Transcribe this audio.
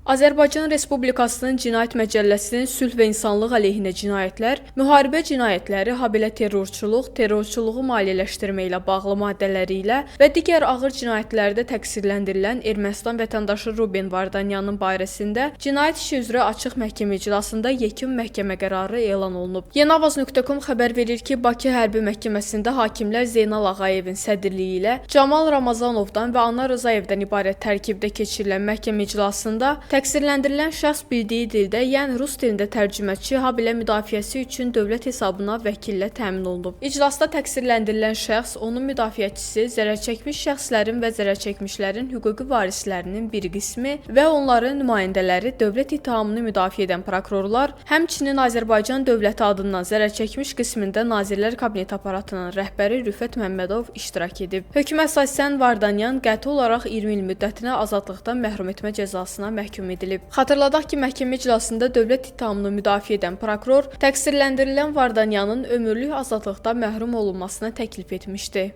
Azərbaycan Respublikasının Cinayət Məcəlləsinin sülh və insanlıq əleyhinə cinayətlər, müharibə cinayətləri, habelə terrorçuluq, terrorçuluğu maliyyələşdirmə ilə bağlı maddələri ilə və digər ağır cinayətlərdə təqsirləndirilən Ermənistan vətəndaşı Ruben Vardanyanın barəsində cinayət işi üzrə açıq məhkəmə iclasında yekun məhkəmə qərarı elan olunub. Yeniavaz.com xəbər verir ki, Bakı Hərbi Məhkəməsində hakimlər Zeynal Ağayevin sədrliyi ilə Camal Ramazanovdan və Anar Rızayevdən ibarət tərkibdə keçirilən məhkəmə iclasında təqsirləndirilən şəxs bildiyi dildə, yəni rus dilində tərcüməçi, habelə müdafiəsi üçün dövlət hesabına vəkillə təmin olunub. İclasda təqsirləndirilən şəxs, onun müdafiəçisi, zərərçəkmiş şəxslərin və zərərçəkmişlərin hüquqi varislərinin bir qismi və onların nümayəndələri, dövlət ittihamını müdafiə edən prokurorlar, həmçinin Azərbaycan dövləti adından zərərçəkmiş qismində Nazirlər Kabineti aparatının rəhbəri Rüfət Məmmədov iştirak edib. Hökmə əsasən Vardanyan qəti olaraq 20 il müddətinə azadlıqdan məhrum etmə cəzasına məhkum edilib. Xatırladaq ki, məhkəmə iclasında dövlət ittihamını müdafiə edən prokuror təqsirləndirilən Vardanyanın ömürlük azadlıqdan məhrum olunmasını təklif etmişdi.